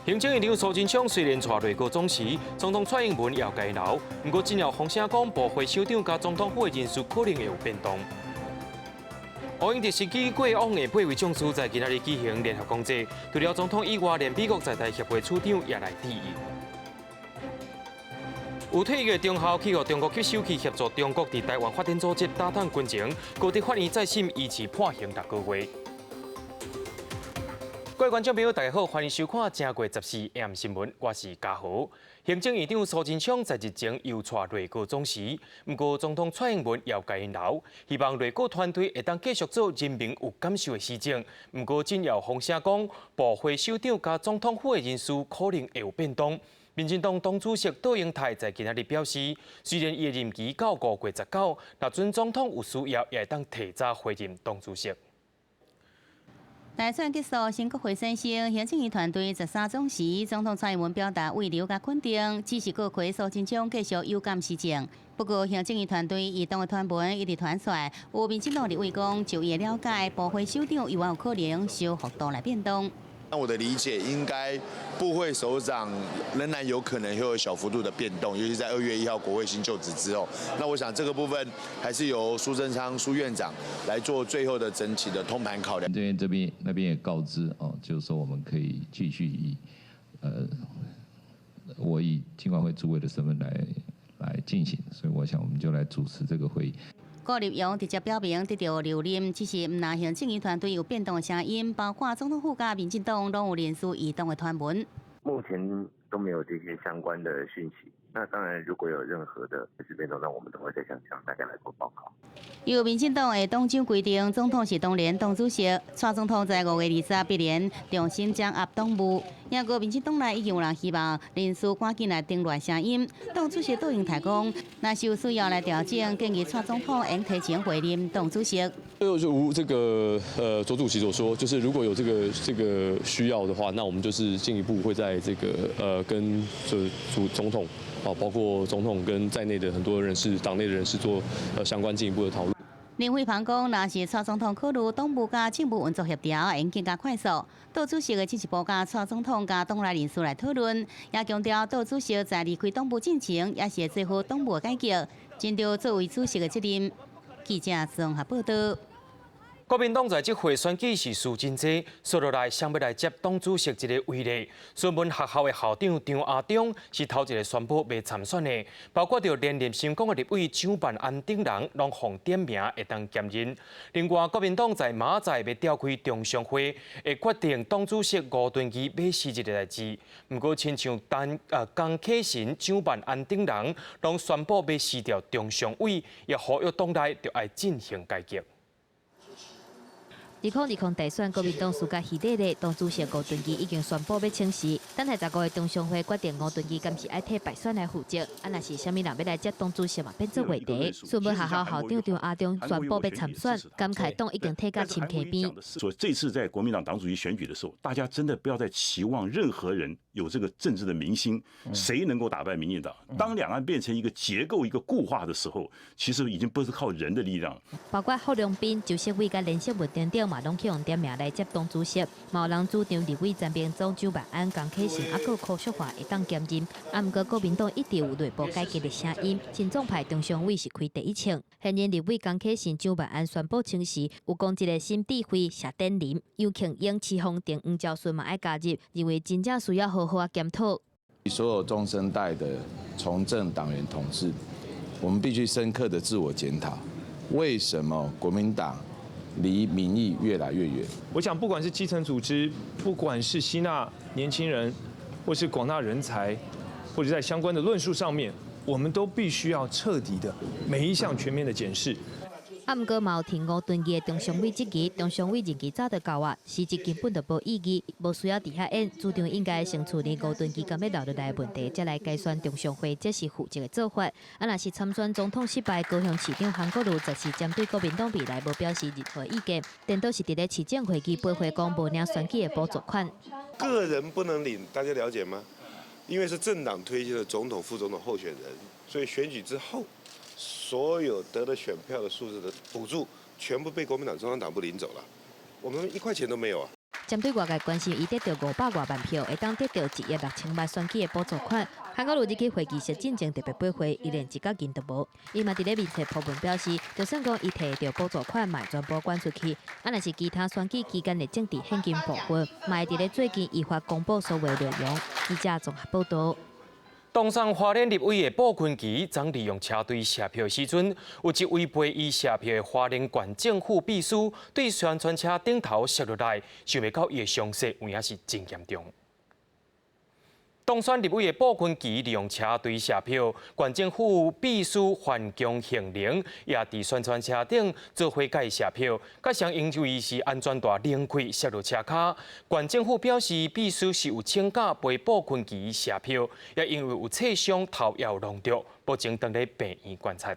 行政院長蘇貞昌雖然帶內閣總辭，總統蔡英文也共留，毋過真有風聲講，部會首長佮總統府的人事可能會有變動。烏鷹直升機過往的八位將士在今仔日舉行聯合公祭，除了總統以外，連美國在台協會處長也來致意。有退役的中校去予中國吸收去協助中國佇臺灣發展組織打探軍情，高級法院再審維持判刑6個月。各位觀眾朋友，大家好，歡迎收看《正月十四 AM 新聞》，我是嘉豪。行政院長蘇貞昌在日前又帶內閣總辭，毋過總統蔡英文也共留，希望內閣團隊會當繼續做人民有感受的施政。毋過真有風聲講，部會首長佮總統府的人事可能會有變動。民進黨黨主席卓榮泰在今仔日表示，雖然伊的任期到5月19，若準總統有需要，也會當提早回任黨主席。大選結束，新國會產生，行政院團隊13總辭，總統蔡英文表達慰留佮肯定，只是閣批蘇貞昌繼續有感施政。不過，行政院團隊異動的傳聞一直傳出來，有民進黨立委講，就伊的了解，部會首長猶有可能小幅度來變動。那我的理解，應該部會首長仍然有可能會有小幅度的變動，尤其在2月1號國會新就職之後。那我想這個部分還是由蘇貞昌蘇院長來做最後的整體的通盤考量。這邊這邊那邊也告知哦，就是說我們可以繼續以我以金管會主委的身份來進行，所以我想我們就來主持這個會議。顧立雄直接表明得著留任，只是毋但行政院團隊有變動的聲音，包括總統府佮民進黨攏有人事異動的傳聞。目前都沒有這些相關的訊息。那當然，如果有任何的變動，那我們都會再向大家來做報告。由民進黨的黨章規定，總統是當然黨主席，蔡總統在5月20必然重新掌握黨務。不過民進黨內已經有人希望人事趕緊來平亂聲音。黨主席卓榮泰講，若是有需要來調整，建議蔡總統應提前回任黨主席。最後就如這個卓主席所說，就是如果有這個需要的話，那我們就是進一步會在這個跟就主總統啊，包括總統跟在內的很多人士、黨內的人士做相關進一步的討論。林飛帆講，若是蔡總統考慮黨務佮政務運作協調，會更加快速。黨主席會進一步佮蔡總統佮黨內人士來討論，也強調黨主席在離開黨部進前，也是會做好黨務改革，盡著作為主席的責任。記者綜合報道。國民黨在這回選舉是輸真濟，紲落來誰欲來接黨主席這个位咧。孫文學校的校長張亞中是頭一个宣布袂參選的，包括著連任新港的立委蔣萬安等人，攏予點名會當兼任。另外，國民黨在明仔載欲召開中常會，會決定黨主席吳敦義欲辭職的代誌。毋過，親像陳江啟臣、蔣萬安等人，攏宣布欲辭掉中常委，也呼籲黨內著愛進行改革。2020大選，國民黨輸甲稀里咧，黨主席吳敦義已經宣布欲請辭。等待十五日中常會決定吳敦義敢是愛替敗選來負責，啊，若是啥物人欲來接黨主席嘛，變做話題。孫文學校校長張亞中宣布欲參選，感慨黨已經退到深坑邊。所以這次在國民黨黨主席選舉的時候，大家真的不要再期望任何人有這個政治的明星，誰能夠打敗民進黨？當兩岸變成一個結構、一個固化的時候，其實已經不是靠人的力量。包括郝龍斌、周錫瑋佮連勝文等等嘛，攏去予點名來接黨主席。嘛有人主張立委陳明忠、蔣萬安、江啟臣、抑閣柯淑華會當兼任。啊，毋過國民黨一直有內部改革的聲音，親總派中常委是開第一槍。現任立委江啟臣、蔣萬安宣布請辭，有講一個新智慧謝典林、楊慶英、池鳳婷、黃昭順嘛愛加入，認為真正需要好好啊檢討。所有中生代的從政黨員同志，我們必須深刻的自我檢討，為什麼國民黨離民意越來越遠？我想，不管是基層組織，不管是吸納年輕人，或是廣納人才，或者在相關的論述上面，我們都必須要徹底的每一項全面的檢視。啊，毋過嘛有提吳敦義的中常委質疑，中常委任期早就到啊，辭職根本就無意義，無需要佇遐演，主張應該先處理吳敦義敢欲留落來的問題，才來改選中常會，這是負責的做法。啊，若是參選總統失敗，高雄市長韓國瑜則是針對國民黨未來無表示任何意見，顛倒是佇咧市政會議駁回講無領選舉的補助款。個人不能領，大家了解嗎？因為是政黨推薦的總統、副總統候選人，所以選舉之後，所有得的選票的數字的補助，全部被國民黨中央黨部領走了，我們一塊錢都沒有啊！針對外界關心，伊得著500外萬票，會當得著1億6千萬選舉的補助款。韓國瑜入去會議室進前特別八歲，伊連一角銀都無。伊嘛佇咧面冊 po 文表示，就算講伊提著補助款，嘛會全部捐出去。啊，若是其他選舉期間的政治獻金部分，嘛會佇咧最近依法公布所有內容。記者綜合報導。東山花蓮立委的布坤奇，昨利用車隊卸票的時陣，有一位陪伊卸票的花蓮縣政府秘書對宣傳車頂頭摔落來，想袂到伊的傷勢有影是真嚴重。當選立委的布坤奇利用車隊卸票，縣政府秘書范強杏玲也佇宣傳車頂做伙共伊卸票，加上因為是安全帶擰開摔落車跤，縣政府表示秘書是有請假陪布坤奇卸票，也因為有擦傷頭也有弄著，目前當咧病院觀察。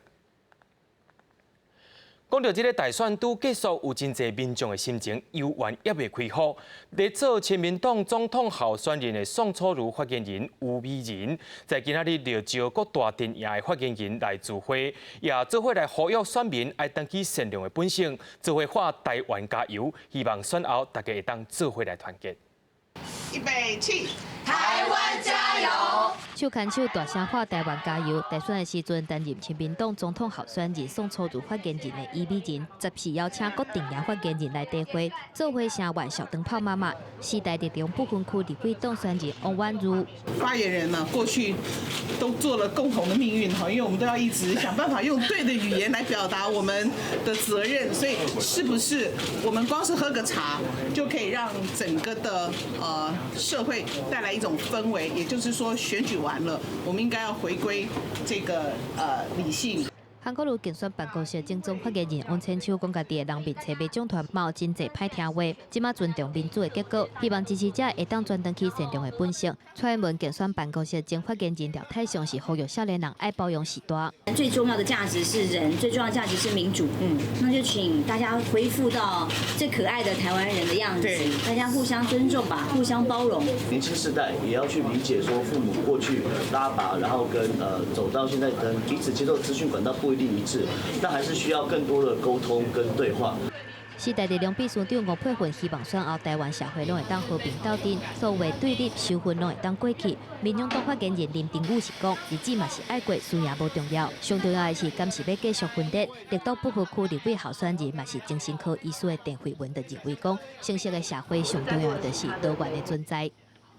講著這个大選拄結束，有真濟民眾的心情猶原猶未恢復。咧做親民黨總統候選人的宋楚瑜發言人吳美人，在今仔日就召各大陣營的發言人來聚會，也做伙來呼籲選民愛轉去善良的本性，做伙喊台灣加油，希望選後大家會當做伙來團結。預備起，台灣加油！手牽手大聲喊台灣加油！大選的時陣，擔任親民黨總統候選人宋楚瑜發言人的虞美人，十時邀請各陣營發言人來茶會，做伙聲援小燈泡媽媽。時代力量不分區立委當選人王婉諭。發言人呢，過去都做了共同的命運哈，因為我們都要一直想辦法用對的語言來表達我們的責任，所以是不是我們光是喝個茶就可以讓整個的社會帶來一種氛圍？也就是說，選舉完了，我們應該要回歸這個理性。韓國瑜競選辦公室正總發言人王千秋講，家己的人面冊馬總團嘛有真濟歹聽話，這馬尊重民主的結果，希望支持者會當轉轉去善良的本性。蔡英文競選辦公室前發言人廖泰祥是呼籲少年人愛包容時代。最重要的價值是人，最重要的價值是民主。那就請大家恢復到最可愛的台灣人的樣子，大家互相尊重吧，互相包容。年輕世代也要去理解，說父母過去拉拔，然後跟走到現在，跟彼此接受資訊管道不一定一致，但還是需要更多的溝通跟對話。時代力量秘書長吳佩芬希望選後台灣社會攏會當和平鬥陣，所謂對立仇恨攏會當過去。民進黨發言人林定宇是講，日子嘛是愛過，輸贏無重要，上重要的是敢是欲繼續分裂。綠黨不分區立委候選人嘛是精神科醫師的鄭慧文就認為講，成熟的社會上重要的是多元的存在。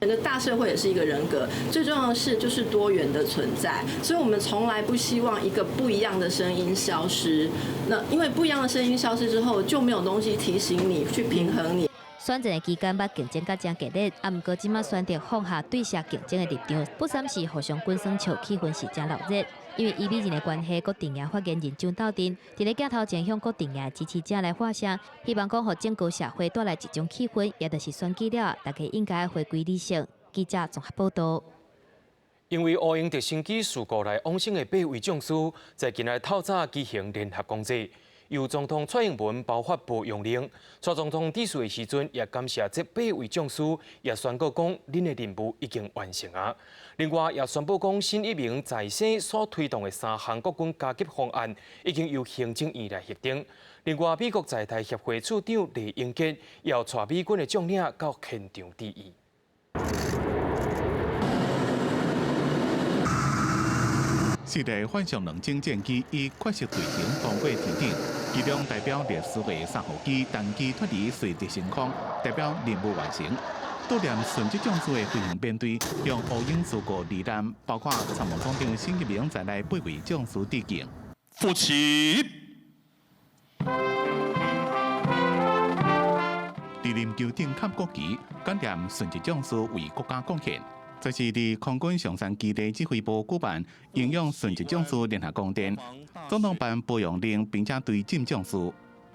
整個大社會也是一個人格，最重要的是就是多元的存在，所以我們從來不希望一個不一樣的聲音消失。那因為不一樣的聲音消失之後，就沒有東西提醒你去平衡你。選戰的期間捌競爭甲誠激烈，啊，毋過這馬選擇放下對社競爭的立場，不三是互相滾耍笑，氣氛是誠熱鬧。因為虞美人的關係，各陣營發言人張鬥陣，佇咧鏡頭前向各陣營支持者來發聲，希望講予整個社會帶來一種氣氛，也就是選舉了，大家應該回歸理性。記者綜合報導。因為烏鷹直升機事故來往生的八位將士，在今日透早舉行聯合公祭。由總統蔡英文頒發褒揚令，蔡總統致辭的時陣也感謝這八位將士，也宣告講，恁的任務已經完成啊。另外，也宣布講，新一名在生所推動的三項國軍加給方案，已經由行政院來核定。另外，美國在台協會處長李英傑也有帶美軍的將領到現場致意。四台幻象2000戰機以快速飛行通過天頂，其中代表歷史的3號機單機脫離垂直升空，代表任務完成。拄念殉職將士的飛行編隊向烏鷹事故罹難，包括參謀總長沈一鳴在內八位將士致敬。復起。佇林球頂看國旗，感念殉職將士為國家貢獻。這是佇空軍松山基地指揮部舉辦榮耀殉職將士聯合公殿，總統頒褒揚令，並且對陣將士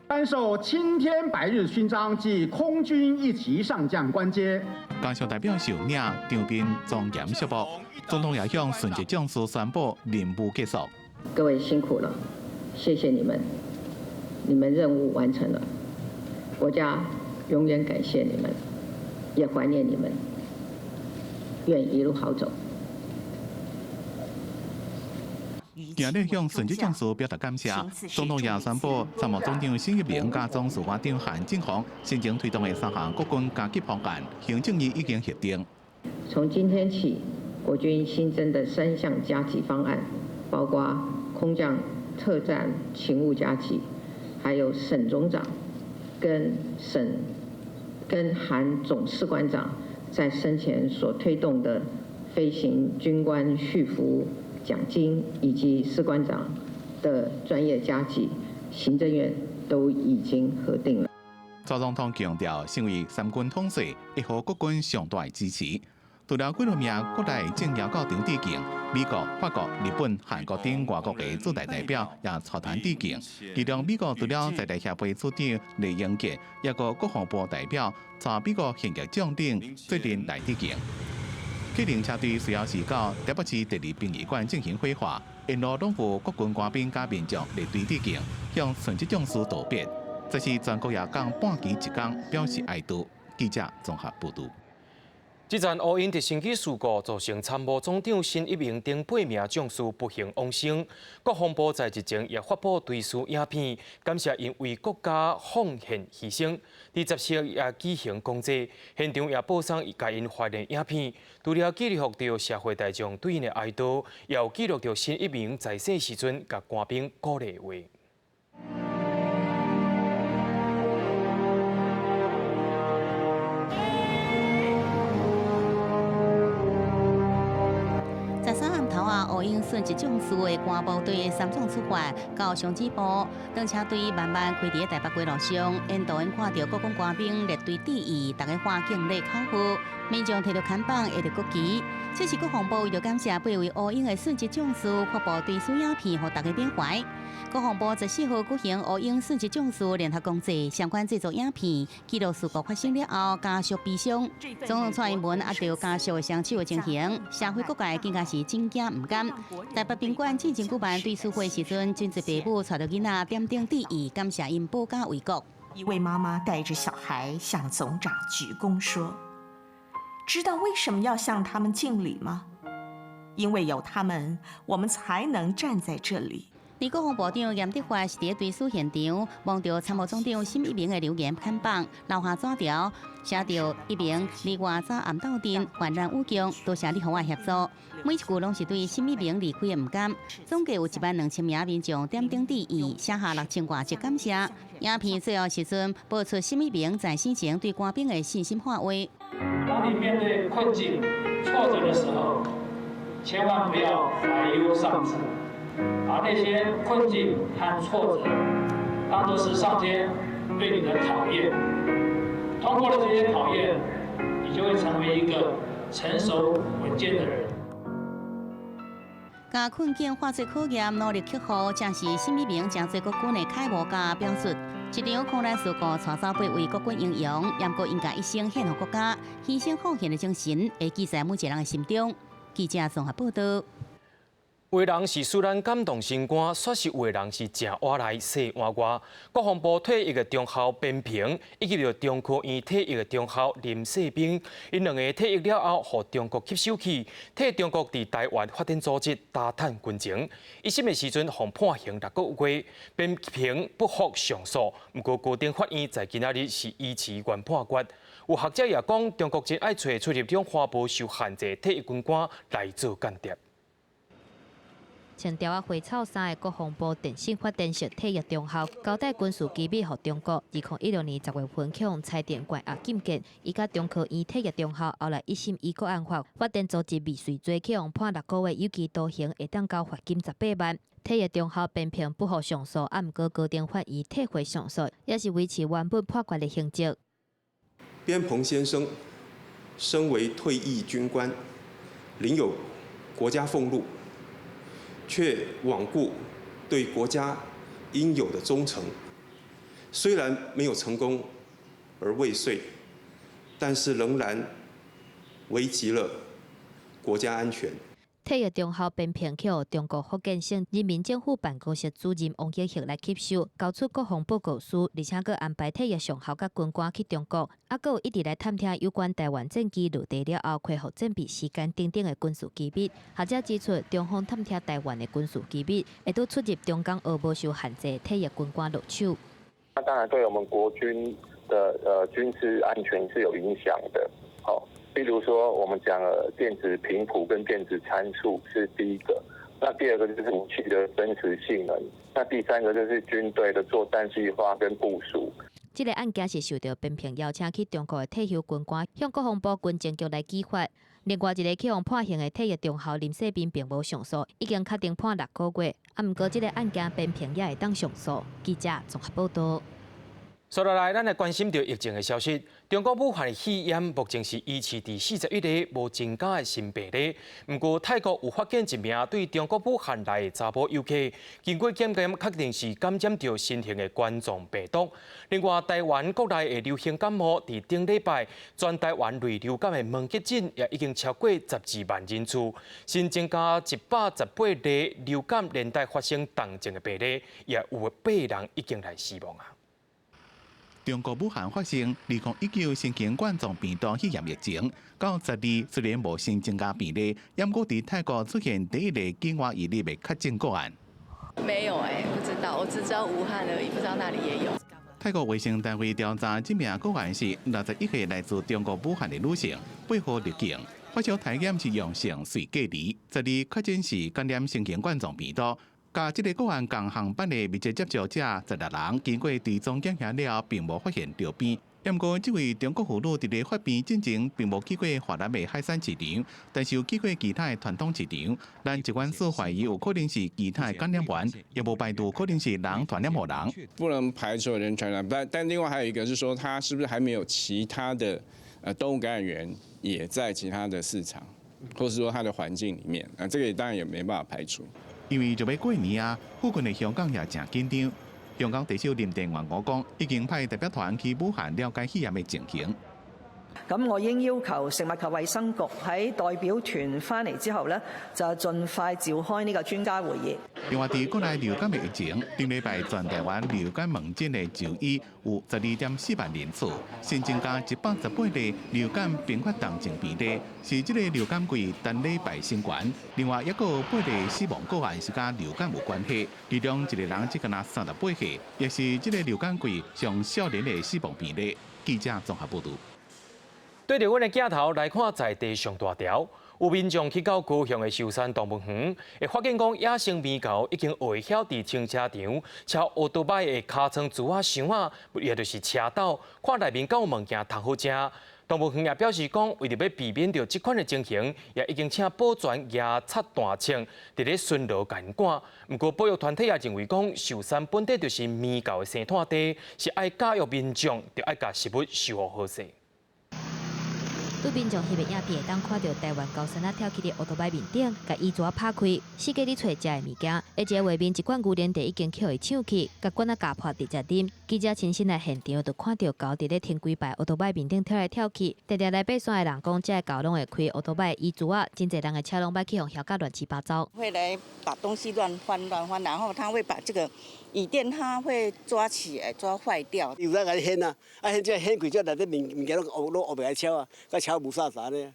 頒授青天白日勳章及空軍一級上將官階。感謝代表受領，場面莊嚴肅穆。總統也向殉職將士宣布任務結束。各位辛苦了，謝謝你們，你們任務完成了，國家永遠感謝你們，也懷念你們。願一路好走。今日向殉職將士表達感謝。總統也宣布，參謀總長沈一鳴佮總司官長韓正宏先前推動的三項國軍加給方案，行政院已經核定。從今天起，國軍新增的三項加給方案，包括空降特戰勤務加給，還有沈總長跟沈跟韓總士官長在生前所推動的飛行軍官續服獎金，以及士官長的專業加給，行政院都已經核定了。蔡總統強調，身為三軍統帥，會予國軍上大的支持。除了幾多名國內政要到場致敬，美國、法國、日本、韓國等外國的駐台代表也率團致敬。其中，美國除了在台協會處長酈英傑，抑閣國防部代表，帶美國現役將領做陣來致敬。客運車隊隨後是到台北市第二殯儀館進行火化，沿路攏有國軍官兵佮民眾列隊致敬，向殉職將士道別。這是全國也降半旗一工，表示哀悼。記者綜合報導。這陣烏鷹直升機事故造成參謀總長辛一鳴等八名將士不幸往生。國防部在日前也發布追思影片，感謝𪜶為國家奉獻犧牲。佇14號也舉行公祭，現場也播送共𪜶懷念影片。除了記錄著社會大眾對𪜶的哀悼，也有記錄著辛一鳴在世時陣共官兵鼓勵話。 13暗頭啊，烏鷹殉職將士的官部隊三總出發到上指部，當車隊慢慢開佇台北街路上，沿途𪜶看著國軍官兵列隊致意，逐家喊敬禮口號，民眾提著看板，挹著國旗。這是國防部為著感謝八位烏鷹的殉職將士，發布追思影片，予大家緬懷。國防部14號舉行烏鷹殉職將士聯合公祭，相關製作影片記錄事故發生了後家屬悲傷。總統蔡英文握著家屬的雙手的情形，社會各界更加是真驚毋敢。台北賓館進前舉辦追思會時陣，真濟爸母帶著囡仔點燈致意，感謝𪜶保家衛國。一位媽媽帶著小孩向總長鞠躬說：知道為什麼要向他們敬禮嗎？因為有他們，我們才能站在這裡。而國防部長嚴德發是佇追思現場，望著參謀總長沈一鳴的留言看板，留下紙條，寫著一鳴，你我早暗鬥陣，患難與共，多謝你予我協助。每一句攏是對沈一鳴離開的毋甘。總計有12000名民眾點燈致意，寫下6000外則感謝。影片最後時陣，播出沈一鳴在生前對官兵的信心喊話。當你面對困境、挫折的時候，千萬不要懷憂喪志。把那些困境和挫折當作是上天對你的考驗，通過了這些考驗，你就會成為一個成熟穩健的人。共困境化做考驗，努力克服，正是沈一鳴成做國軍的楷模佮表率。這場空難事故帶走八位國軍英雄，毋過𪜶共一生獻予國家、犧牲奉獻的精神，會記在每一個人的心中。記者綜合報導。有的人是使咱感動心肝，煞是有的人是食碗內洗碗外。國防部退役的中校邊平，以及著中科院退役的中校林世斌，𪜶兩个退役了後，予中國吸收去，替中國佇台灣發展組織打探軍情。一審的時陣，予判刑6個月。邊平不服上訴，毋過高等法院在今仔日是維持原判決。有學者也講，中國真愛揣出入中華部受限制退役軍官來做間諜。穿條仔花草衫的國防部電信發電室退役中校，交代軍事機密予中國。2016年10月份，去予裁定關押禁見。伊佮中科院退役中校，後來一審依國安法發展組織未遂罪，去予判6個月有期徒刑，會當交罰金18萬。退役中校邊平不服上訴，啊，毋過高等法院退回上訴，也是維持原本判決的刑責。邊鵬先生身為退役軍官，領有國家俸祿。卻罔顧對國家應有的忠誠，雖然沒有成功而未遂，但是仍然危及了國家安全。退役中校編評去予中國福建省人民政府辦公室主任王傑學來吸收，交出國防報告書，而且閣安排退役上校佮軍官去中國，猶閣有一直來探聽有關台灣戰機落地了後恢復戰備時間等等的軍事機密。學者指出，中方探聽台灣的軍事機密，會拄出入中港澳無受限制退役軍官落手。那當然對我們國軍的軍事安全是有影響的。好，比如說我們講了電子頻譜跟電子參數是第一個，那第二個就是武器的真實性能，那第三個就是軍隊的作戰計劃跟部署。這个案件是受著編評邀請去中國的退休軍官向國防部軍情局來舉發。另外一个去予判刑的退役中校林世斌並無上訴，已經確定判6個月。啊，毋過這个案件編評也會當上訴。記者綜合報道。接落來，咱來關心著疫情的消息。中國武漢肺炎目前是維持佇41个無增加的新病例。毋過泰國有發現一名對中國武漢來的查埔遊客，經過檢驗確定是感染著新型的冠狀病毒。另外，台灣國內的流行感冒佇頂禮拜，全台灣類流感的門急診也已經超過12萬人次，新增加118例流感連帶發生重症的病例，也有8人已經來死亡啊。中國武漢發生2019新型冠狀病毒肺炎疫情，到12雖然無新增加病例，毋過佇泰國出現第一例境外移入的確診個案。沒有欸，不知道，我只知道武漢而已，不知道哪裡也有。泰國衛生單位調查這名個案是61歲來自中國武漢的女性，8號入境，發燒體檢是陽性，隨隔離。12確診是感染新型冠狀病毒。佮這个個案仝航班的密切接觸者16人，經過追蹤檢驗了後，並無發現著病。毋過，這位中國婦女佇咧發病進前並無去過華南的海產市場，但是有去過其他的傳統市場。咱疾管署懷疑有可能是其他的感染源，也無排除可能是人傳染予人。不能排除人傳染，但另外還有一個是說，他是不是還沒有其他的動物感染源也在其他的市場，或是說它的環境裡面？啊，這個當然也沒辦法排除。因為就欲過年啊，附近的鄉港也誠緊張。香港特首林鄭月娥講，已經派代表團去武漢了解肺炎的情形。咁我已經要求食物及衛生局喺代表團翻嚟之後呢，就盡快召開呢個專家會議。另外，佇國內流感的疫情，頂禮拜全台灣流感門診的就醫有12.4萬人次，新增加118例流感併發重症病例，是這个流感季單禮拜新懸。另外，猶閣有8例死亡個案是佮流感有關係，其中一个人才干焦38歲，也是這个流感季上少年的死亡病例。記者綜合報導。對著阮的鏡頭來看，在地上大條，有民眾去到高雄的壽山動物園，會發現講野生獼猴已經學會曉佇停車場，抄歐多擺的尻川珠仔箱仔，也就是車斗，看內面敢有物件通好食。動物園也表示講，為著欲避免著這款的情形，也已經請保全舉拆彈槍，佇咧巡邏共𪜶趕。毋過保育團體也認為講，壽山本底就是獼猴的生態地，是愛教育民眾，著愛共食物收予好勢。對民眾翕的影片會當看著台灣高山仔跳起佇歐多擺面頂，共椅子拍開，四界咧揣食的物件。而這個畫面一罐牛奶茶已經予伊搶去，共罐仔咬破直接啉。記者親身來現場，就看著猴佇咧停幾排歐多擺面頂跳來跳去。定定來爬山的人講，這个猴攏會開歐多擺的椅子仔，真濟人的車攏欲去予舀甲亂七八糟。會來把東西亂翻亂翻，然後他會把這個椅墊，他會抓起來抓壞掉。有在共你掀啊，啊掀這掀開這內底物件攏攏烏白來抄啊，佮抄霧煞煞呢。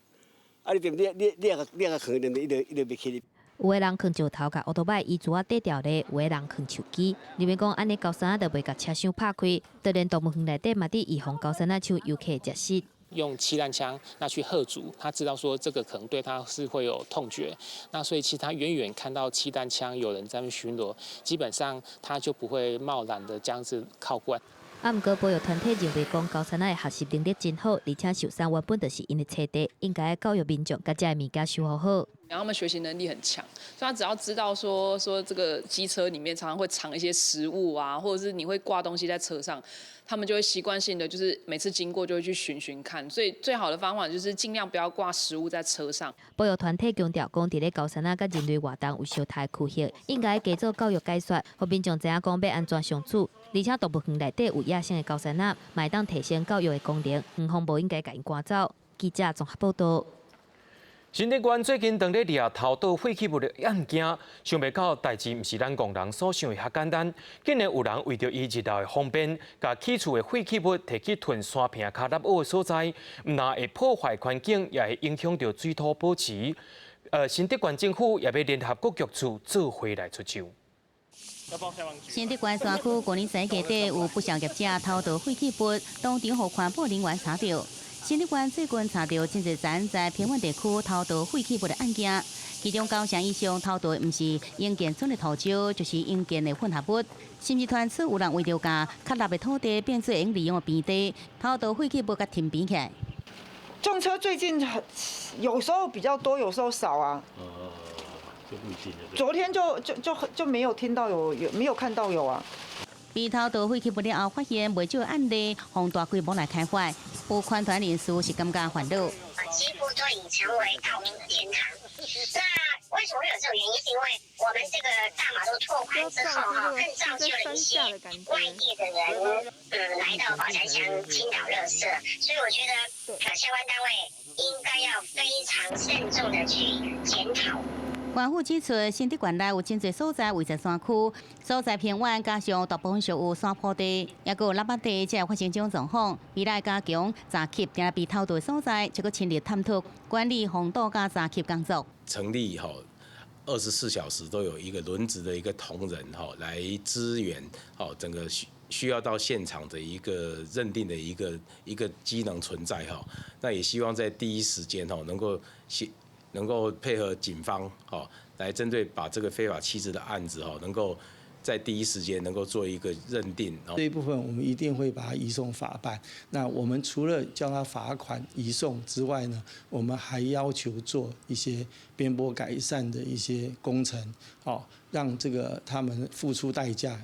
啊你對你也共囥對毋對？伊就袂去。有的人囥石頭共歐多擺椅子仔底掉咧，有的人囥手機。認為講按呢高山仔就袂共車廂拍開，當然動物園內底嘛佇預防高山仔搶遊客食食。用氣彈槍，那去嚇阻，他知道說這個可能對他是會有痛覺，那所以其實他遠遠看到氣彈槍有人在那巡邏，基本上他就不會貿然的這樣子靠過來。啊，毋過保育團體認為講高山仔的學習能力真好，而且壽山原本就是𪜶的棲地，應該教育民眾共這个物件收護好。然後他們學習能力很強，所以他只要知道說這個機車裡面常常會藏一些食物啊，或者是你會掛東西在車上，他們就會習慣性的就是每次經過就會去尋尋看。所以最好的方法就是盡量不要掛食物在車上。保育團體強調講，佇咧高山仔佮人類活動有相仝區域，應該加做教育解說，予民眾知影講欲按怎相處。而且動物園內底有野生的高山仔，嘛會當提升教育的功能，園方無應該共𪜶趕走。記者綜合報導。新竹縣最近當咧掠偷倒廢棄物的案件，想袂到代誌毋是咱戇人所想的遐簡單。竟然有人為著伊日後的方便，共棄厝的廢棄物提去囤山坪跤納蚵的所在，毋但會破壞環境，也會影響著水土保持。新竹縣政府也欲聯合各局處做伙來出手。新竹縣山區舊年十一月底有不肖業者偷倒廢棄物，當場予環保人員查著。新竹縣最近查著真濟人在偏遠地區偷倒廢棄物的案件，其中九成以上偷倒的毋是營建村的塗石，就是營建的混合物，甚至傳出有人為著共較抐的土地變做會用利用的平地，偷倒廢棄物共填平起來。重車最近有時候比較多，有時候少啊。就不一定。昨天就沒有聽到有沒有看到有啊。被偷倒廢棄物了後，發現袂少案例，予大規模來開發，有環團人士是感覺煩惱。幾乎都已成為盜土的天堂。那為什麼會有這種原因？是因為我們這個大馬路拓寬之後，哈，更造就了一些外地的人，來到寶山鄉傾倒垃圾。所以我覺得，相關單位應該要非常慎重的去檢討。官府指出，新竹縣內有真濟所在位在山區，所在偏遠，加上大部分屬有山坡地，抑閣有垃圾地，才會發生這種狀況。未來加強查緝定被偷盜的所在，這閣深入探討管理防盜佮查緝工作。成立吼，24小時都有一個輪值的一個同仁吼來支援，吼整個需要到現場的一個認定的一個機能存在哈。那也希望在第一時間吼能夠協。能夠配合警方，吼，來針對把這個非法棄置的案子，吼，能夠在第一時間能夠做一個認定。這一部分我們一定會把它移送法辦。那我們除了叫他罰款移送之外呢，我們還要求做一些邊坡改善的一些工程，哦，讓這個他們付出代價。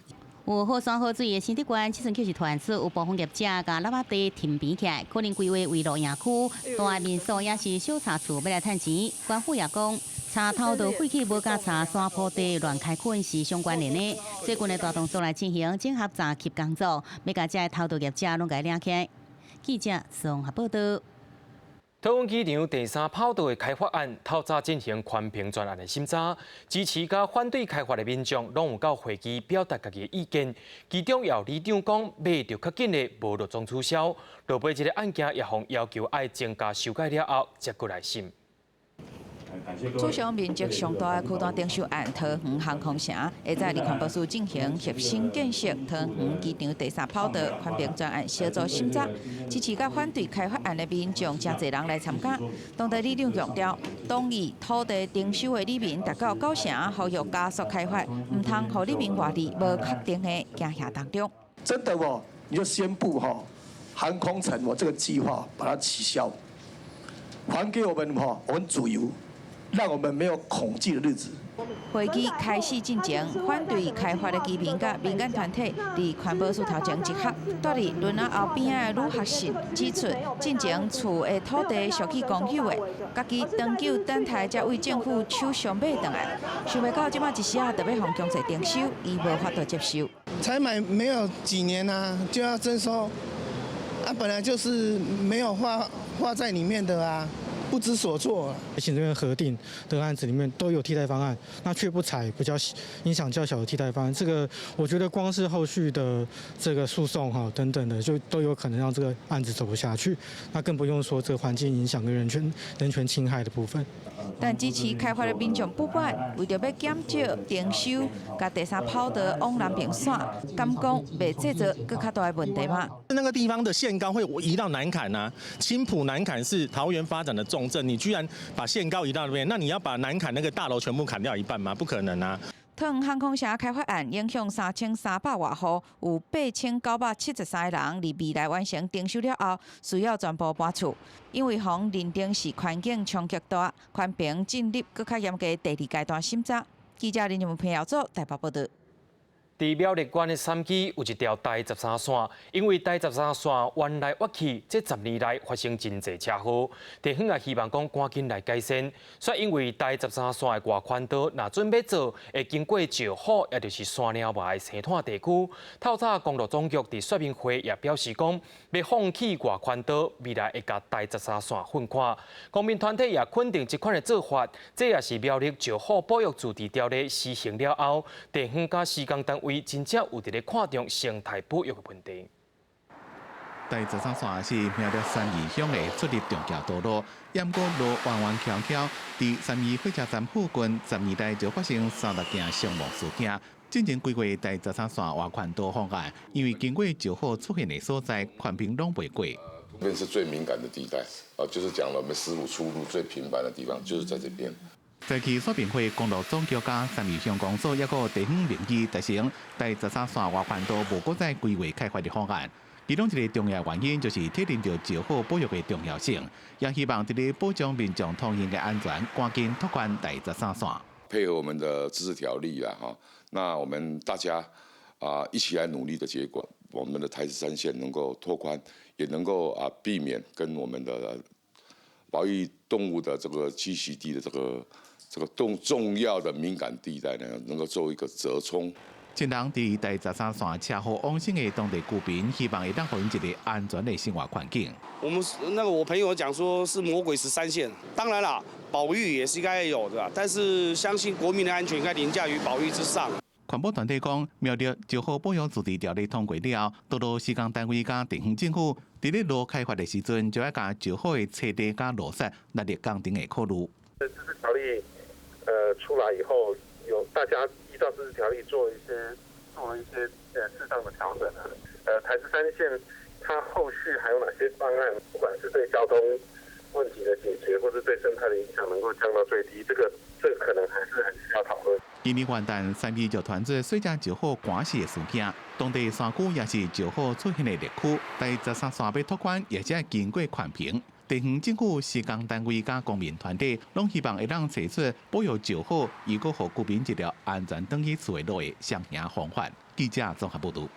有好山好水的新竹縣，這陣卻是傳出有部分業者共垃圾地填平起來，可能規劃為露營區、大民宿抑是小茶厝欲來趁錢。官府也講，查偷倒廢棄物佮查山坡地亂開墾是相關聯的。最近的大動作來進行整合查緝工作，欲共這偷盜業者攏共掠起來。記者綜合報道。桃園機場第三跑道的開發案，透早進行環評專案的審查，支持佮反對開發的民眾攏有到會議表達家己的意見。其中有里長講買著較緊的，無就總取消。落尾這个案件也予要求愛增加修改了後，才閣來審。史上面積上大的區段徵收案，桃園航空城會在佇環保署進行核心建設桃園機場第三跑道環評專案小組審查，支持佮反對開發案的民眾誠濟人來參加。當地里長強調，同意土地徵收的里民達到九成，呼籲加速開發，毋通予里民活佇無確定的驚嚇當中。真的哦，你就宣布哈，航空城我這個計劃把它取消，還給我們哈，我們自由。讓我們沒有恐懼的日子。會議開始進前，反對開發的居民佮民間團體佇環保署頭前集合，蹛佇崙仔後邊仔的呂學信指出，進前厝的土地屬於公有的，家己長久等待才對政府手上買轉來，想袂到這擺一時仔就欲予強制徵收，伊無法度接受。才買沒有幾年啊，就要徵收，啊，本來就是沒有劃劃在裡面的啊。不知所措。行政院核定的案子裡面都有替代方案，那卻不採比較影響較小的替代方案。這個我覺得光是後續的這個訴訟哈等等的，就都有可能讓這個案子走不下去。那更不用說這個環境影響跟人權侵害的部分。但支持開發的民眾不滿，為著欲減少徵收，共第三跑道往南爿線，敢講袂製造閣較大的問題嗎？那個地方的限高會移到南崁啊，青埔南崁是桃園發展的重鎮，你居然把限高移到那邊，那你要把南崁那個大樓全部砍掉一半嗎？不可能啊！桃園航空城開發案影響3300外戶，有8973個人，佇未來完成徵收了後，需要全部搬厝。因為予認定是環境衝擊大，環評進入閣較嚴格第二階段審查。記者林靜文彭耀祖台北報道。佇苗栗縣的三基有一條台十三線，因為台十三線彎來彎去，這10年來發生真濟車禍。地方也希望講趕緊來改善。煞因為台十三線的外寬道，若準備做，會經過石虎，也就是山貓峇的生態地區。透早公路總局佇說明會也表示講，欲放棄外寬道，未來會共台十三線分開。公民團體也肯定這款的做法，這也是苗栗石虎保育自治條例施行了後，地方佮施工單位真正有佇咧看重生態保育的問題。台十三線是苗栗三義鄉的出入重要道路，毋過路彎彎蹺蹺，佇三義火車站附近，10年來就發生36件傷亡事件。進前規劃台十三線外寬道方案，因為經過石虎出現的所在，環評攏袂過。這邊是最敏感的地帶，啊，就是講了我們師傅出入最頻繁的地方，就是在這邊。在去說明會，公路總局佮三義鄉公所，抑閣地方民意達成台十三線外寬道無閣再規劃開發的方案。其中一個重要原因就是體認著石虎保育的重要性，也希望佇咧保障民眾通行的安全，趕緊拓寬台十三線。配合我們的自治條例啦，哈，那我們大家啊一起來努力的結果，我們的台十三線能夠拓寬，也能夠啊避免跟我們的保育動物的這個棲息地的這個重要的敏感地帶呢，能夠做一個折衝。親人佇台十三線車禍往生的當地居民，希望會當予𪜶一個安全的生活環境。我們那個我朋友講說是魔鬼十三線，當然啦，保育也是應該有的，但是相信國民的安全應該凌駕於保育之上。環保團體講，苗栗石虎保育自治條例通過了後，道路施工單位佮地方政府佇咧路開發的時陣，就愛共石虎的棲地佮路殺納入工程的考慮。自治條例出來以後，有大家依照自治條例做了一些適當的調整啊。台十三線它後續還有哪些方案？不管是對交通問題的解決，或是對生態的影響能夠降到最低，這個可能還是很需要討論。今年元旦，三義就傳出細隻石虎寒死的事件，當地山區也是石虎出現的熱區，台十三線欲拓寬，也是愛經過環評。地方政府、施工單位佮公民團體，攏希望會當提出保育石虎，又閣予居民一條安全轉去厝的路的雙贏方法。記者綜合報導。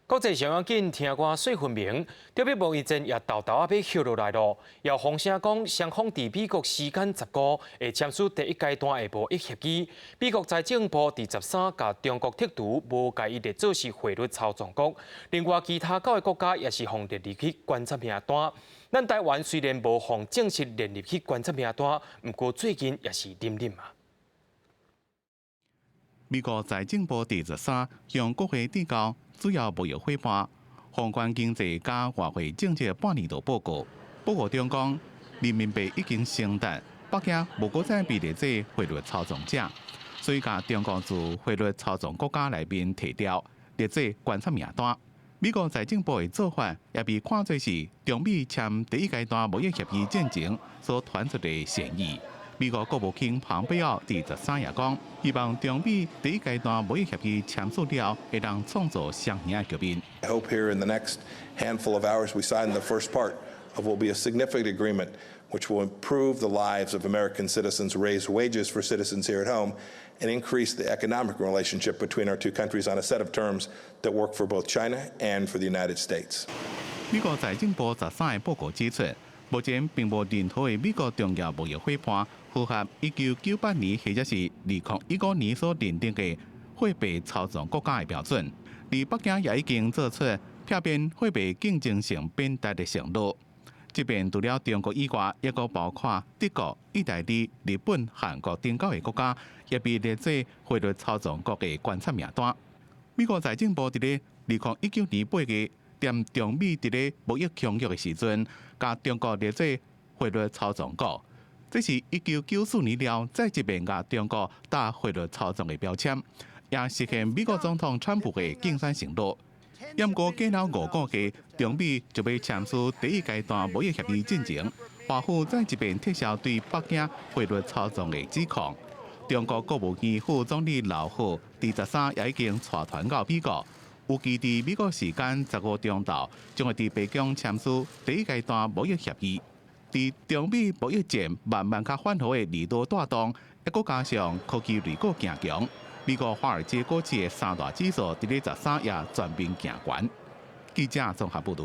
國際上要緊，聽歌媠分明，特別貿易戰也沓沓仔欲歇落來囉。有風聲講，雙方佇美國時間15會簽署第一階段的貿易協議。美國財政部佇13共中國剔除，無共伊列做是匯率操縱國。另外，其他九個國家也是予列入去觀察名單。咱台灣雖然無予正式列入去觀察名單，毋過最近也是冷冷啊。美國財政部佇13向國會遞交主要貿易夥伴、宏觀經濟佮外匯政策半年度報告。報告中講，人民幣已經升值，北京無閣再被列做匯率操縱者，所以共中國自匯率操縱國家內面提掉，列做觀察名單。美國財政部的做法也被看作是中美簽第一階段貿易協議進前所傳出的善意。美國國務卿龐貝奧佇13也講，希望中美第一階段貿易協議簽署了後，會當創造雙贏的局面。 I hope here in the next handful of hours we sign the first part of what will be a significant agreement which will improve the lives of American citizens, raise wages for citizens here at home, and increase the economic relationship between our two countries on a set of terms that work for both China and for the United States. 美國財政部13的報告指出，目前並無任何的美國重要貿易夥伴符合1998年或者是2015年所認定的貨幣操縱國家的標準。而北京也已經做出避免貨幣競爭性貶值的承諾。這邊除了中國以外，抑閣包括德國、意大利、日本、韓國等九個國家，也被列做匯率操縱國的觀察名單。美國財政部佇咧2019年8月，踮中美佇咧貿易協約的時陣，共中國列做匯率操縱國，這是1994年了再一遍共中國打匯率操縱的標籤，也實現美國總統川普的競選承諾。毋過過了5個月，中美就欲簽署第一階段貿易協議進前，華府再一遍撤銷對北京匯率操縱的指控。中國國務院副總理劉鶴佇13也已經帶團到美國，預計佇美國時間15中晝，將會佇白宮簽署第一階段貿易協議。佇中美貿易戰慢慢較緩和的利多帶動，抑閣加上科技類股行強，美國華爾街股市的三大指數佇咧十三也全面行懸。記者綜合報導。